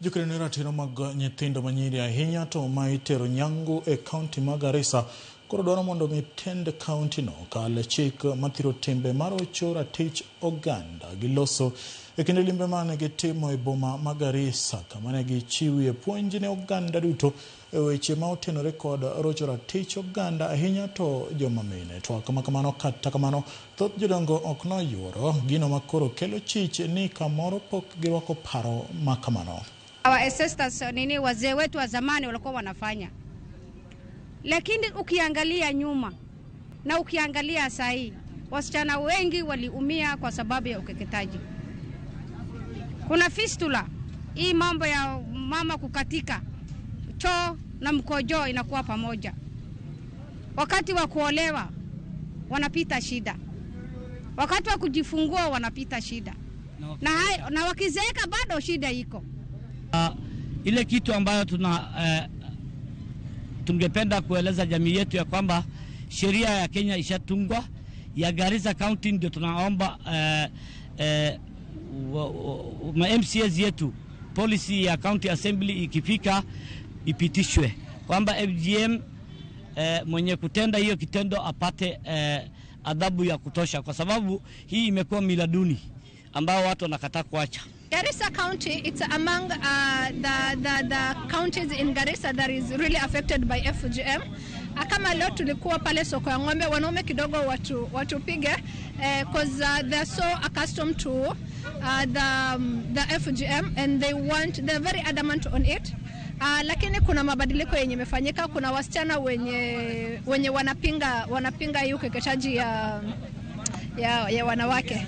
Jokedo ne ratiro mag nyithindo manyiri ahinya to ma itero nyangu e kaunti ma Garissa koro dwaro mondo mi tend kaunti no kal chik mathiro timbe marocho ratich oganda giloso e kinde limbe mane gitimo e boma ma Garissa kama ne gichiwie puonj ne oganda duto e weche ma otenore kod rocho ratich oganda ahinya to joma mine. Twak ma kamano kata kamano thoth jodongo ok noyuoro gino makoro kelo chich ni kamoro pok girwako paro ma kamano. Our ancestors, nini, wazee wetu wa zamani walikuwa wanafanya, lakini ukiangalia nyuma na ukiangalia saa hii, wasichana wengi waliumia kwa sababu ya ukeketaji. Kuna fistula, hii mambo ya mama kukatika choo na mkojo inakuwa pamoja. Wakati wa kuolewa wanapita shida, wakati wa kujifungua wanapita shida, na wakizeeka bado shida iko. Ile kitu ambayo tungependa kueleza jamii yetu ya kwamba sheria ya Kenya ishatungwa, ya Garissa County ndio tunaomba ma MCAs yetu policy ya County Assembly ikifika ipitishwe kwamba FGM, mwenye kutenda hiyo kitendo apate adhabu ya kutosha, kwa sababu hii imekuwa mila duni ambao watu wanakataa kuacha. Garissa County, it's among the counties in Garissa that is really affected by FGM. Kama leo tulikuwa pale soko ya ng'ombe, wanaume kidogo watupige 'cause they're so accustomed to the FGM and they're very adamant on it. Lakini kuna mabadiliko yenye imefanyika. Kuna wasichana wenye wanapinga hii ukeketaji ya wanawake.